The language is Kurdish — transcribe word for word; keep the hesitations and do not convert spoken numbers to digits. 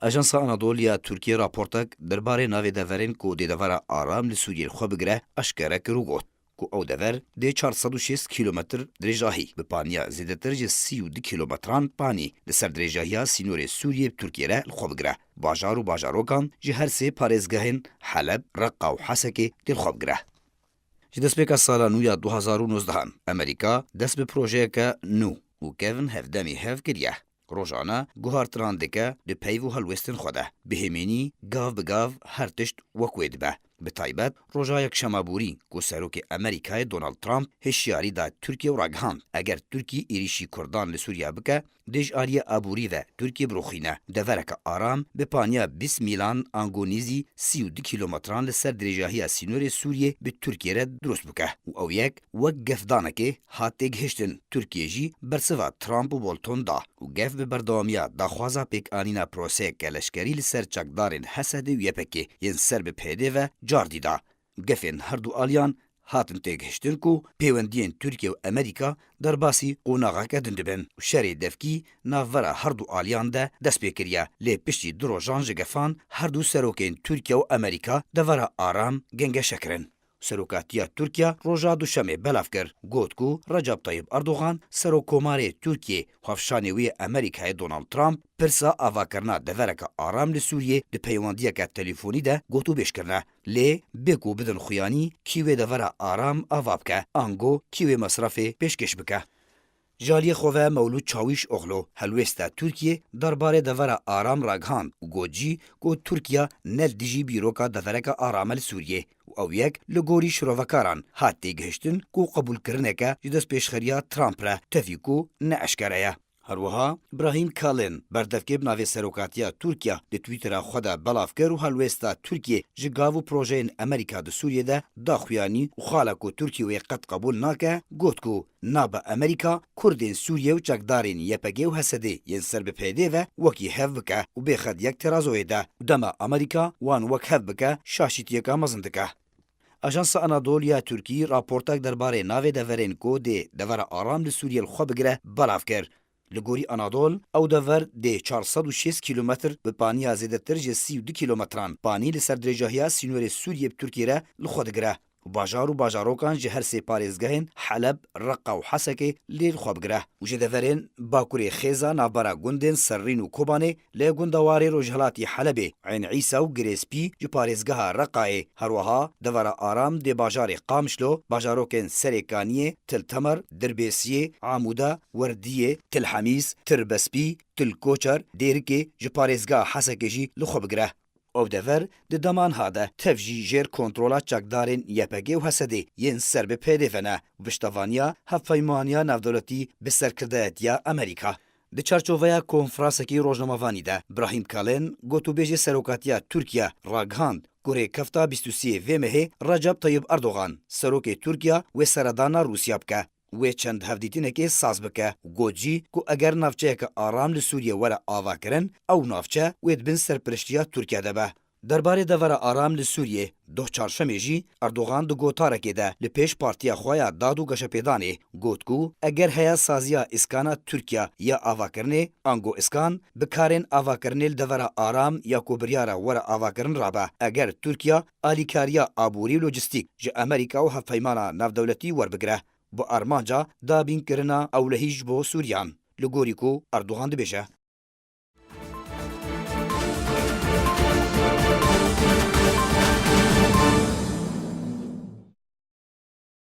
Ajansa Anadolu ya Tirkiyê raportek derbarê navê deverên ku dê devera aram li Sûriyê li xwe bigire eşkere kir û got ku ew dever dê çar sed û şêst kîlometr dirêjahî bi paniya zêdetir ji sî û du kîlometran panî li ser dirêjahiya sînorê Sûriyê bi Tirkiyê re li xwe bigire. Bajar û bajarokan ji her sê parêzgehên Heleb, Reqa û Hesekê dê li xwe bigire. Ji destpêka sala nû ya du hazar û nozdehan, Amerîka dest bi projeyeke nû û kevin hevdemî hev kiriye. Rojane guhartinan dike di peyv û helwestên xwe de. Bi hêmînî gav bi gav her tişt wek wê dibe. Bi taybet roja Yekşema borî ku Serokê Amerîkayê Donald Trump hişyarî da Tirkiye û ragihand, eger Tirkiye êrîşî Kurdan li Sûriye bike, dê ji aliyê aborî ve Tirkiye biroxîne. Devereke aram bi paniya bîst mîlan ango nêzî sî û du kîlometran li ser dirêjahiya sînorê Sûriyê bi Tirkiye re dirust bike û ew yek wek gefdanekê hat têgihiştin. Tirkiye jî bersiva Trump û Bolton da û gef bi berdewamiya daxwaza pêkanîna proseyeke leşkerî li ser çekdarên H S D û Y P G yên ser bi P Y D ve cardî da. Gefên her du aliyan hatin têgihiştin ku pêwendiyên Tirkiye û Amerîka derbasî qonaxeke din dibin û şerê devkî navbera her du aliyan de dest pê kiriye, lê piştî du rojan ji gefan her du serokên Tirkiye û Amerîka devera aram gengeşe kirin. Serokatiya Tirkiye roja Duşemê belav kir, got ku Recep Tayyip Erdogan, Serokkomarê Tirkiyê, û hevşanê wî yê Amerîkayê Donald Trump pirsa avakirina devereke aram li Sûriyê di peywendiyeke telefonî de gotûbêj kirine. Lê bê ku bidin xuyanî kî wê devera aram ava bike, ango kî wê mesrefê pêşkêş bike. Ji aliyê xwe ve Mewlûd Çawîşoglu, helwêsta Tirkiyê derbarê devera aram ragihand û got jî ku Tirkiye ne li dijî bîroka devereke aram e li Sûriyê û ew yek li gorî şirovekaran hat têgihiştin ku qebûlkirineke ji destpêşxeriya Trump re tevî ku ne eşkere ye. Her wiha Brahîm Kalin, berdevkê bi navê Serokatiya Tirkiye, di Twittera xwe de belav kir û helwêsta Tirkiyê ji gav û projeyên Amerîka di Sûriyê de da xuyanî û xala ku Tirkiye wê qet qebûl nake, got ku nabe Amerîka Kurdên Sûriyê û çekdarên Y P G û H S D yên ser bi P Y D ve wekî hev bike û bêxe di yek terazoyê de û dema Amerîka wan wek hev bike şaşîtiyeke mezin dike. Ajansa Anadolu ya Tirkî raportek derbarê navê deverên ku dê devera aram li Sûriyê li xwe bigire belav kir. Li gorî Anadol, ew dever dê çar sed û şêst kîlometr bi paniya zêdetir ji sî û du kîlometran panî li ser dirêjahiya sînorê Sûriyê bi Tirkiyê re li xwe digire û bajar û bajarokan ji her sê parêzgehên Heleb, Reqa û Hesekê lê li xwe bigire û ji deverên Bakurê Xêza navbera gundên Serrîn û Kobanê li gundewarê rojhilatî Helebê, Eyn Îsa û Girê Spî ji parêzgeha Reqayê, her wiha devera aram dê bajarê Qamişlo, bajarokên Serê Kaniyê, Til Temer, Dirbêsiyê, Amûda, Werdiyê, Til Hemîs, Tirbespî, Til Koçer, Dêrikê ji parêzgeha Hesekê jî li xwe bigire. Ev dever di dema niha de tev jî jêr kontrola çekdarên Y P G û H S D yên ser bi P Y D ve ne û piştevaniya Hevpeymaniya Navdewletî bi serkirdayetiya Amerîka. Di çarçoveya konferansekî rojnamevanî de Brahîm Kalin, gotûbêjê Serokatiya Tirkiye, ragihand ku rêkefta bîst û sê vê mehê Recep Tayyip Erdogan, serokê Tirkiye, wê seredana Rûsya bike. Wê çend hevdîtinekê saz bike û got jî ku eger navçeyeke aram li Sûriyê were avakirin, ew navçe wê di bin serpiriştiya Tirkiye de be. Derbarê devera aram li Sûriyê, doh çarşemê jî Erdogan di gotarekê de li pêş partiya xwe ya Dad û Geşepêdanê got ku eger heye saziya îskana Tirkiye ya avakirinê, ango îskan bi karên avakirinê li devera aram ya ku biryara were avakirin rabe, eger Tirkiye alîkariya aborî û lojîstîk ji Amerîka û Hevpeymana Navdewletî werbigire, bi armanca dabînkirina ewlehî ji bo Sûriyan, li gorî ku Erdogan dibêje.